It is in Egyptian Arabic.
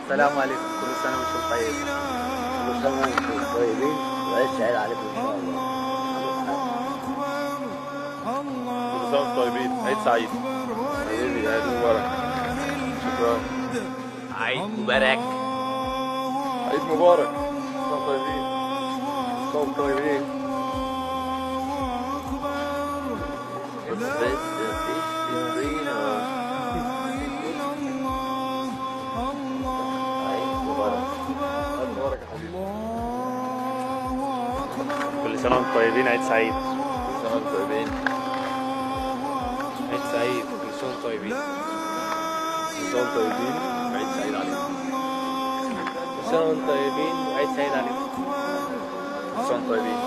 السلام عليكم، كل سنة وانتم طيبين. كل سنة وانتم طيبين وعيد سعيد عليكم إن شاء الله. كل سنة وانتم طيبين، عيد سعيد. حبيبي عيد مبارك. شكرا. عيد مبارك. عيد مبارك. كل سنة طيبين. كل سنة وانتم طيبين. كل سنة وانتم طيبين، عيد سعيد. كل سنة وانتم طيبين. عيد سعيد، كل سنة وانتم طيبين. كل سنة وانتم طيبين، عيد سعيد عليكم. كل سنة وانتم طيبين وعيد سعيد عليكم. كل سنة وانتم طيبين.